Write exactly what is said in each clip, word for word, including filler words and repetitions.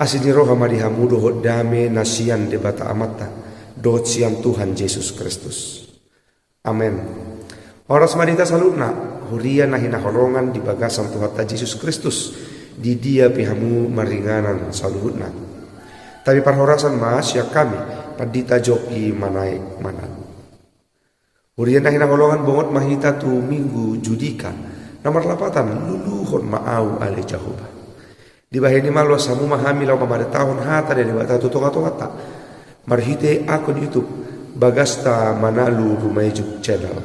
Asi ni roha ma di hamu dohot dame na sian Debata Amanta dohot sian Tuhan Jesus Kristus. Amen. Horas ma di hita saluhutna, huria na hinaholongan di bagasan Tuhanta Jesus Kristus, di dia pe hamu maringanan saluhutna. Tapi parhorasan ma sian hami, Pandita Joki Manaek Manado. Huria na hinaholongan, bongot ma hita tu Minggu Judika, na marlapatan Luluhon ma Ahu ale Jahowa. Dibahen i ma loas hamu ma hami laho mamaritahon hata ni Debata tu tongatonganta, marhite akun YouTube Bagasta Manalu Rumaejuk Channel.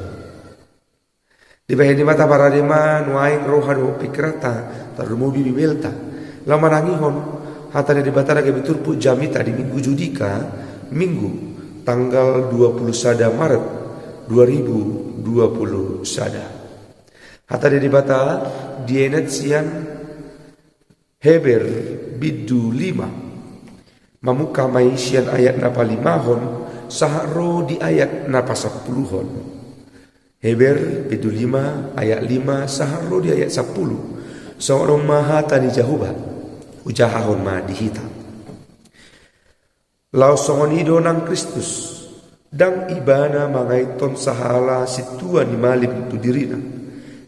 Dibahen i ma taparade ma nuaeng roha dohot pingkiranta, tarlumobi Bibelta, laho manangihon hata ni Debata na gabe turpuk jamita di Minggu Judika, Minggu tanggal dua puluh sada Maret dua ribu dua puluh sada. Hata ni Debata dienet sian Heber bindu lima. Mamungka ma i sian ayat na palimahon sahat ro di ayat na pasampuluhon. Heber bindu lima ayat lima sahat ro di ayat sampulu. Songon on ma hata ni Jahowa, hujahahon ma di hita. Laos songon i do nang Kristus, ndang Ibana mangaithon sahala sintua ni malim tu dirina.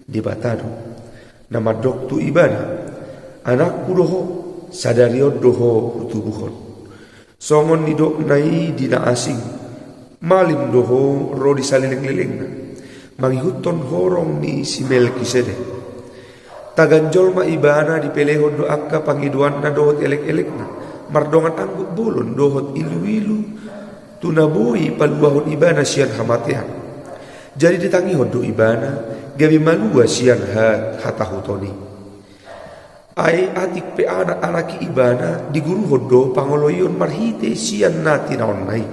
Debata do na mandok tu Ibana, Anakku do ho, sadari on do ho hutubuhon. Songon nidokna i di na asing, malim do ho ro di salelenglelengna, mangihuthon horong ni si Melkisedek. Tagan jolma Ibana, dipelehon do angka pangidoanna dohot elekelekna, mardongan anggup bolon dohot iluilu, tu na boi paluahon Ibana sian hamatean. Jadi ditangihon do Ibana, gabe malua sian ha-, hatahuton i. Ai atik pe anak-anak i Ibana, diguruhon do pangoloion marhite sian na tinaonna i.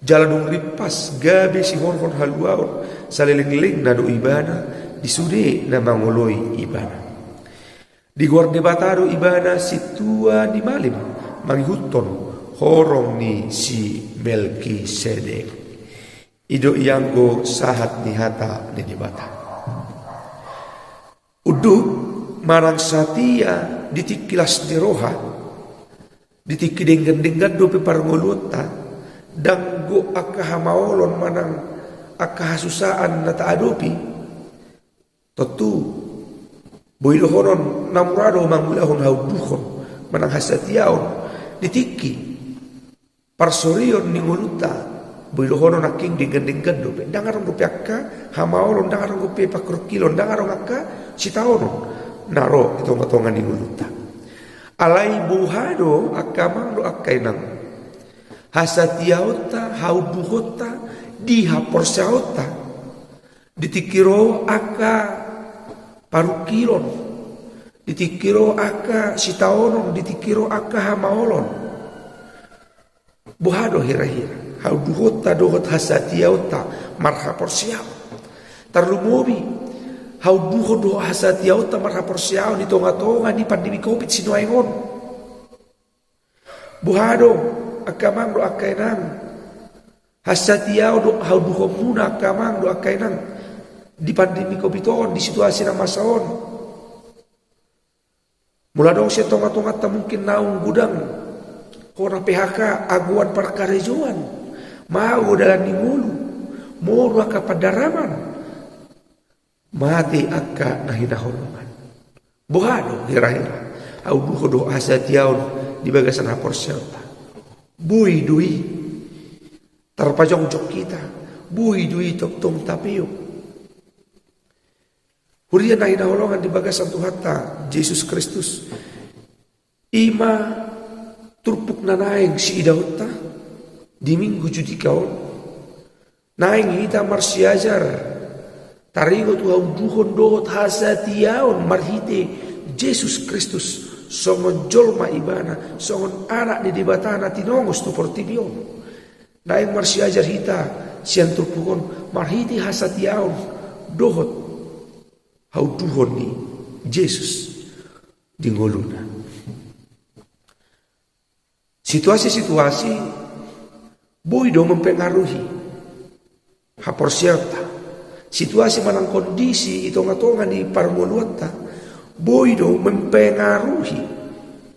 Jala dung rimpas gabe sihorhon haluaon, salelenglelengna do Ibana di sude na mangoloi Ibana. Digoar Debata do Ibana sintua ni malim, mangihuthon horong ni si Melkisedek. I do ianggo sahat ni hata ni Debata. Unduk, manang satia di tingki las ni roha, di tingki denggan-denggan dope parngoluonta, ndang gok angka hamaolon manang angka hasusaan na taadopi. Tontu boi dohonon na mura do mangulahon haundukhon manang hasatiaon di tingki parsorion ni ngolunta. Boi dohonon nangkin denggan-denggan dope, ndang adong dope angka hamaolon, ndang adong dope pangkorkilon, ndang adong angka sitaonon na ro di tonga-tonga ni ngolunta. Alai boha do angka amang dohot angka inang hasatiaonta, haundukhonta di haporseaonta? Di tingki ro angka parungkilon, di tingki ro angka sitaonon, di tingki ro angka hamaolon, boha do hira-hira haundukhonta dohot hasatiaonta marhaporseaon? Tarlumobi haundukhon dohot hasatiaonta marhaporseaon di tonga-tonga ni pandemi covid sinuaeng on. Boha do angka amang dohot angka inang hasatiaon dohot haundukhonmuna angka amang dohot angka inang di pandemi covid on, di situasi na masa on? Molo adong sian tonga-tonganta mungkin naung godang hona P H K, agoan parkarejoan, mago dalan ni ngolu, moru angka pandaraman, mate angka na hinaholongan. Boha do hira-hira haundukhon dohot hasatiaon di bagasan haporseaonta? Boi do i tarpajongjong hita, boi do i tongtong tapeop. Huria na hinaholongan di bagasan Tuhanta Jesus Kristus, i ma turpuk na naeng siidaonta di Minggu Judika on. Naeng hita marsiajar taringot tu haundukhon dohot hasatiaon marhite Jesus Kristus, songon jolma Ibana, songon Anak ni Debata na tinongos tu portibi on. Naeng marsiajar hita sian turpuk on marhite hasatiaon dohot haundukhon ni Jesus di ngoluna. Situasi-situasi boi do mempengaruhi haporseaonta. Situasi manang kondisi di tonga-tonga ni parngoluonta boi do mempengaruhi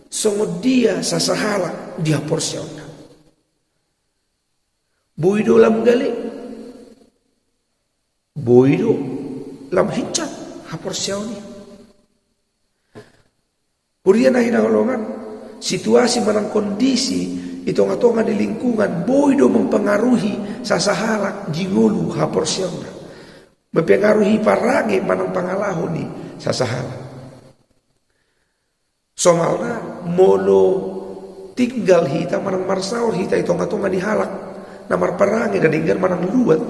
songon dia sasahalak di haporseaonna. Boi do lam gale, boi do lam hinsat haporseaon i. Huria na hinaholongan, situasi manang kondisi i tonga-tonga ni lingkungan boi do mempengaruhi sasahalak di ngolu haporseaonna. Mempengaruhi parange manang pangalaho ni sasahalak. Somalna, molo tinggal hita manang marsaor hita i tonga-tonga ni halak na marparange na denggan manang luat,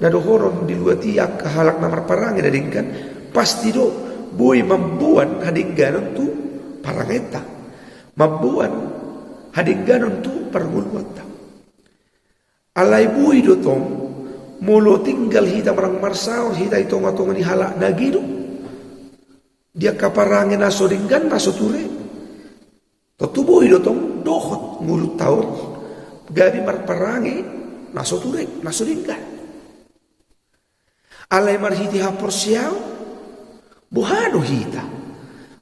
na dohonon di luat i angka halak na marparange na denggan, pasti do boi mamboan hadengganon tu parangenta, mamboan hadengganon tu parngoluanta. Alai boi do tong, molo tinggal hita manang marsaor hita i tonga-tonga ni halak na geduk, di angka parange na so denggan na so ture, tontu boi do tong dohot ngolunta on gabe marparange na so ture, na so denggan. Alai marhite haporseaon, boha do hita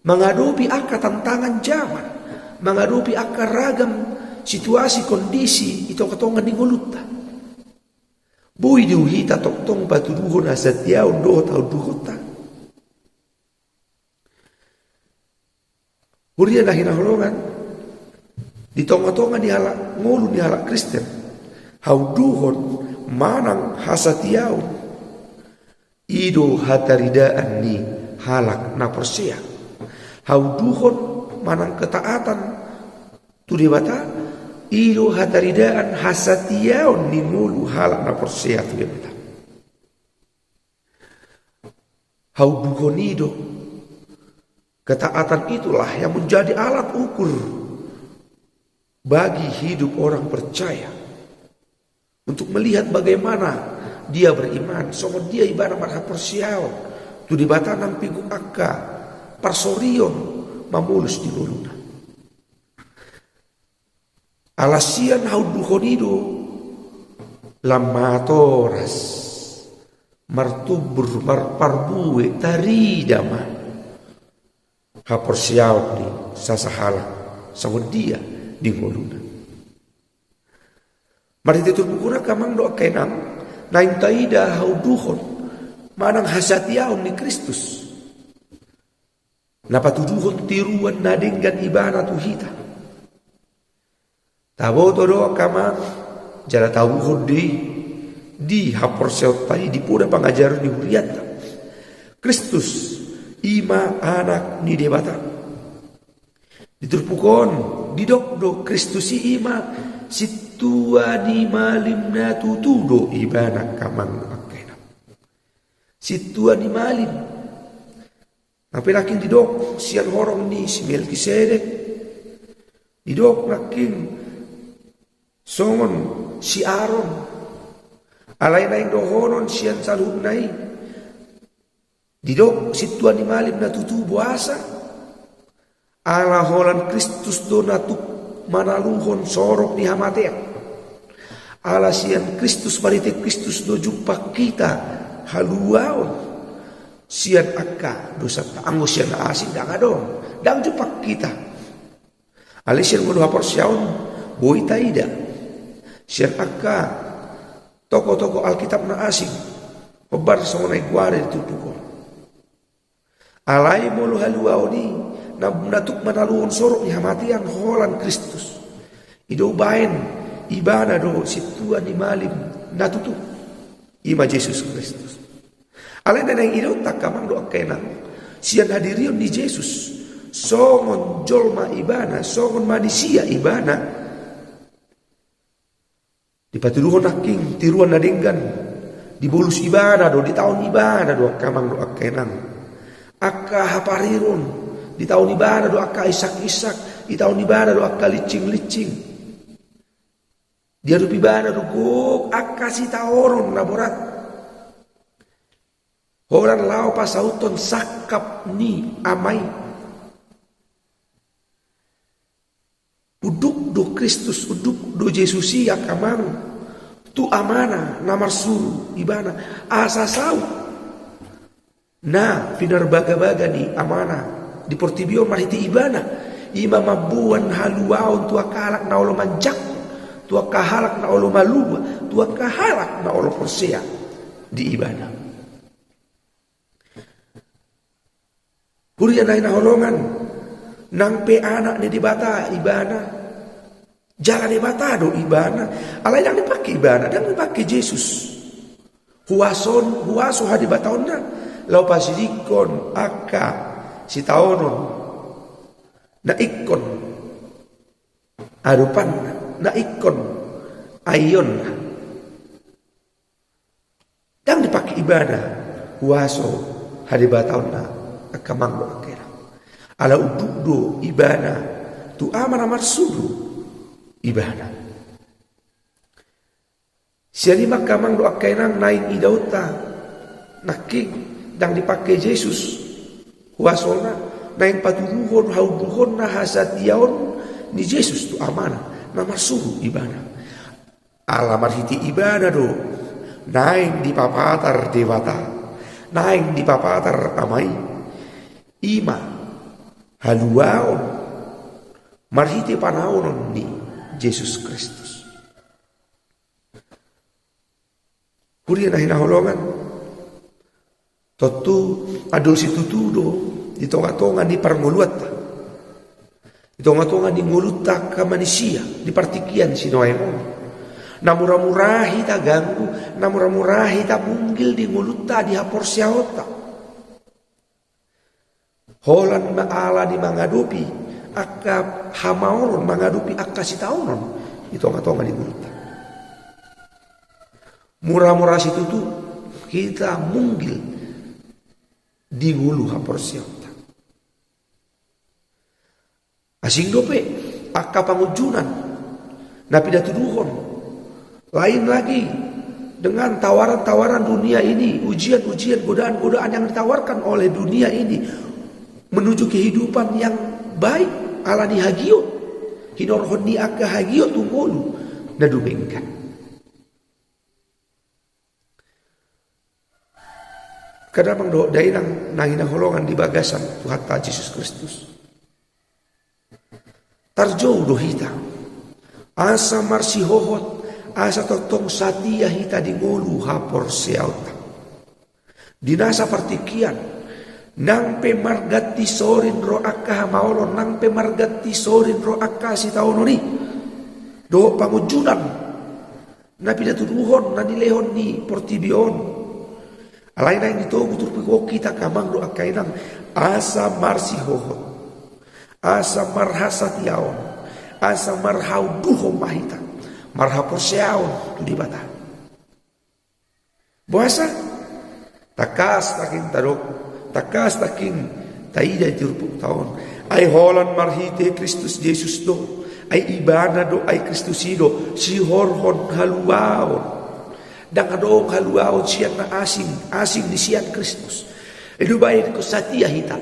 mangadopi angka tantangan jaman, mangadopi angka ragam situasi kondisi i tonga-tonga ni ngolunta? Boi do hita tongtong patuduhon hasatiaon dohot haunduhonta? Huria na hinaholongan, di tonga-tonga ni halak, ngolu ni halak Kristen, haunduhon manang hasatiaon i do hataridaan ni halak na porsea. Haunduhon manang ketaatan tu Debata i do hataridaan hasatiaon ni ngolu halak na porsea tu Debata. Haunduhon i do. Ketaatan itulah yang menjadi alat ukur bagi hidup orang percaya untuk melihat bagaimana dia beriman, songon dia ibana marhaporseaon tu Debata nang pe angka parsorion mamolus di ngoluna. Ala sian haunduhon i do lam matoras, martumbur, marparbue, tarida ma haporseaon ni sasahalak songon dia di ngoluna. Marhite turpuk on angka amang dohot angka inang, naeng taida haunduhon manang hasatiaon ni Kristus na patuduhon tiruan na denggan ibana tu hita. Taboto do angka amang jala tabuhon do i di haporseaonta i, di poda pangajaron ni hurianta. Kristus i ma Anak ni Debata. Di turpuk on didok do Kristus i i ma sintua ni malim na tutu do ibana, angka amang angka inang. Sintua ni malim. Nang pe nangkin didok sian horong ni si Melkisedek, didok nangkin songon si Aron. Alai naeng dohonon sian saluhutna i, didok sintua ni malim na tutu boasa? Ala holan Kristus do na tuk manaluhon sorop ni hamatean. Ala sian Kristus, marhite Kristus do jumpang hita haluaon sian angka dosanta. Anggo sian na asing ndang adong, ndang jumpang hita. Alai sian ngolu haporseaon boi taida sian angka tokoh-tokoh Alkitab na asing, hombar songon na hugoari di turpuk on. Alai molo haluaon i na, na tuk manaluhon sorop ni hamatean holan Kristus, i do umbahen ibana do sintua ni malim na tutu, i ma Jesus Kristus. Alai na naeng idaonta, angka amang dohot angka inang, sian hadirion ni Jesus songon jolma ibana, songon manisia ibana, dipatuduhon nangkin tiruan na denggan. Dibolus ibana do, ditaon ibana do, angka amang dohot angka inang, angka hapariron. Ditaon ibana do angka isak-isak, ditaon ibana do angka linsing-linsing. Diadopi ibana do gok angka sitaonon na borat, holan laho pasauthon sangkap ni Ama i. Unduk do Kristus, unduk do Jesus i, angka amang, tu Amana na marsuru ibana, asa saut na pinarbagabaga ni Amana di portibi on marhite ibana. I ma mamboan haluaon tu angka halak na olo manjangkon, tu angka halak na olo malua, tu angka halak na olo porsea di ibana. Huria na hinaholongan, nang pe anak ni Debata ibana, jala Debata do ibana, alai ndang dipangke ibana, ndang dipangke Jesus. Huaso, huaso hadebataonna, laho pasidingkon angka sitaonon na ingkon adopanna, na ingkon aionna. Ndang dipangke ibana huaso hadebataonna, angka amang dohot angka inang. Ala unduk do ibana tu Ama na marsuru ibana. Sian i ma angka amang dohot angka inang, naeng idaonta nangkin ndang dipangke Jesus huasona, naeng patuduhon haunduhonna hasatiaon ni Jesus tu Amana na marsuru ibana. Ala marhite ibana do naeng dipapatar Debata, naeng dipapatar Ama i. I ma haluaon marhite panaonon ni Jesus Kristus. Huria na hinaholongan, tontu andor situtu do di tongatonga ni parngoluanta, di tongatonga ni ngolunta angka manisia di partingkian sinuaeng on, na muramura hita ganggu, na muramura hita munggil di ngolunta, di haporseaonta. Holan ma ala ni mangadopi angka hamaolon, mangadopi angka sitaonon di tongatonga ni ngolunta. Muramura situtu hita munggil di ngolu haporseaonta. Asing dope angka pangunjunan na pinatuduhon, lain lagi dengan tawaran-tawaran dunia ini, ujian-ujian, godaan-godaan yang ditawarkan oleh dunia ini menuju kehidupan yang baik, ala ni hagiot, hinorhon ni angka hagiot tu ngolu na dumenggan. Angka damang dohot dainang na hinaholongan di bagasan Tuhanta Jesus Kristus, tarjou do hita asa marsihohot, asa tongtong satia hita di ngolu haporseaonta. Di nasa partingkian, nang pe marganti sorin ro angka hamaolon, nang pe marganti sorin ro angka sitaonon i dohot pangunjunan na pinatuduhon, na nilehon ni portibi on. Alai naeng ditogu turpuk on hita, angka amang dohot angka inang, asa marsihohot, asa marhasatiaon, asa marhaunduhon ma hita, marhaporseaon tu Debata. Boasa? Tangkas nangkin tadok, tangkas nangkin taida di turpukta on. Ai holan marhite Kristus Jesus do, ai Ibana do, ai Kristus i do sihorhon haluaon. Ndang adong haluaon sian na asing, asing di sian Kristus. I do baen ingkon satia hita,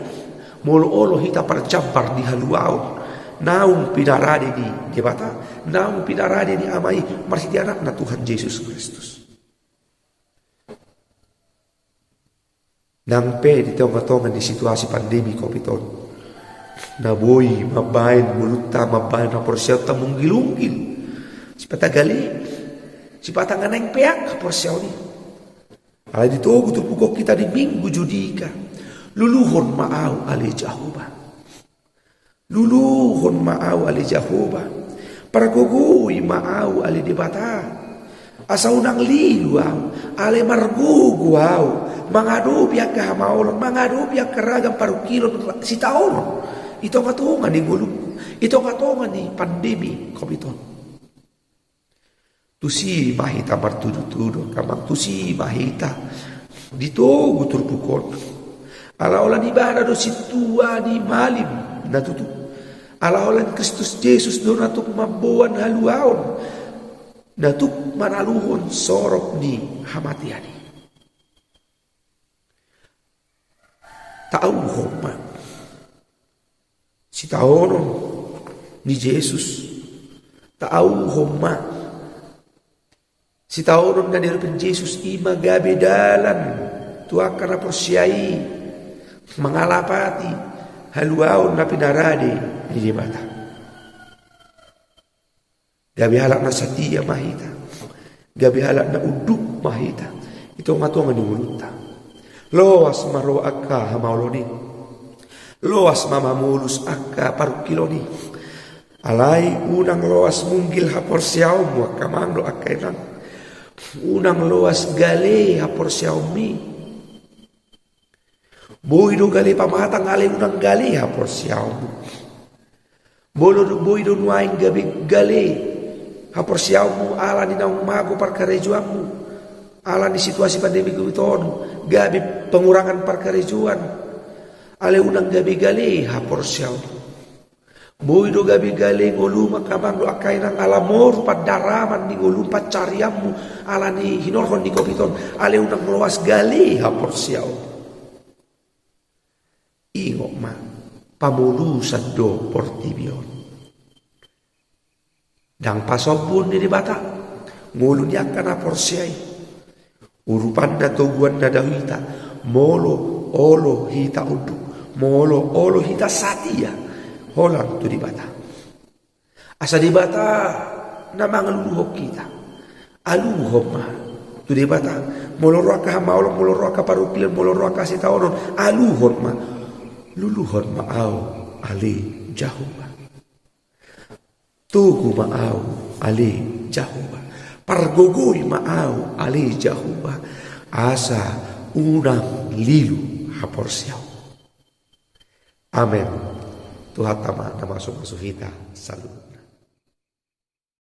molo olo hita parjambar ni haluaon naung pinarade ni Debata, naung pinarade ni Ama i marhite Anakna Tuhan Jesus Kristus. Nang pe di tongatonga ni situasi pandemi covid on, na boi mambaen ngolunta, mambaen haporseaonta munggil-unggil, sipata gale, sipata nga naeng peak haporseaon i. Alai ditogu turpuk on hita di Minggu Judika: Luluhon ma ahu ale Jahowa. Luluhon ma ahu ale Jahowa, pargogoi ma ahu ale Debata. Asa unang lilu ahu, alai margogo ahu mangadopi angka hamaolon, mangadopi angka ragam parungkilon, sitaonon, i tongatonga ni ngolungku, i tongatonga ni pandemi covid on. Tusi ma hita martudutudu, angka amang, tusi ma hita ditogu turpuk on. Ala holan Ibana do sintua ni malim na tutu. Ala holan Kristus Jesus do na tuk mamboan haluaon, na tuk manaluhon sorop ni hamatean i. Taauhon ma sitaonon ni Jesus. Taauhon ma sitaonon na nidok ni Jesus i ma gabe dalan tu angka na porsea i mangalapati haluaon na pinarade ni Debata. Gabe halak na satia ma hita. Gabe halak na unduk ma hita. I tongatonga ni ngolunta. Loas ma ro angka hamaolon i. Loas ma mamolus angka parungkilon i. Alai unang loas munggil haporseaonmu angka amang dohot angka inang. Unang loas gale haporseaonmi. Boi do gale pamatang, alai unang gale haporseaonmu. Boi do, boi do nuaeng gabe gale haporseaonmu ala ni naung mago parkarejoanmu, ala ni situasi pandemi covid on, gabe pengurangan parkarejoan, alai unang gabe gale haporseaonmu. Boi do gabe gale ngolum angka amang dohot angka inang ala moru pandaraman ni ngolum pansarianmu ala ni hinorhon ni covid on, alai unang loas gale haporseaonmu. Ingot ma, pamolusan do portibi on. Ndang pasombuon ni Debata ngolu ni angka na porsea i. Urupanna, toguanna do hita molo olo hita unduk, molo olo hita satia holan tu Debata. Asa Debata na mangaluluhon hita. Aluhon ma tu Debata. Molo ro angka hamaolon, molo ro angka parungkilon, molo ro angka hasitaonon, aluhon ma. Luluhon ma ahu ale Jahowa. Togu ma ahu ale Jahowa. Pargogoi ma ahu ale Jahowa. Asa unang lilu haporseaonku. Amen. Tuhanta ma na mamasumasu hita saluhutna.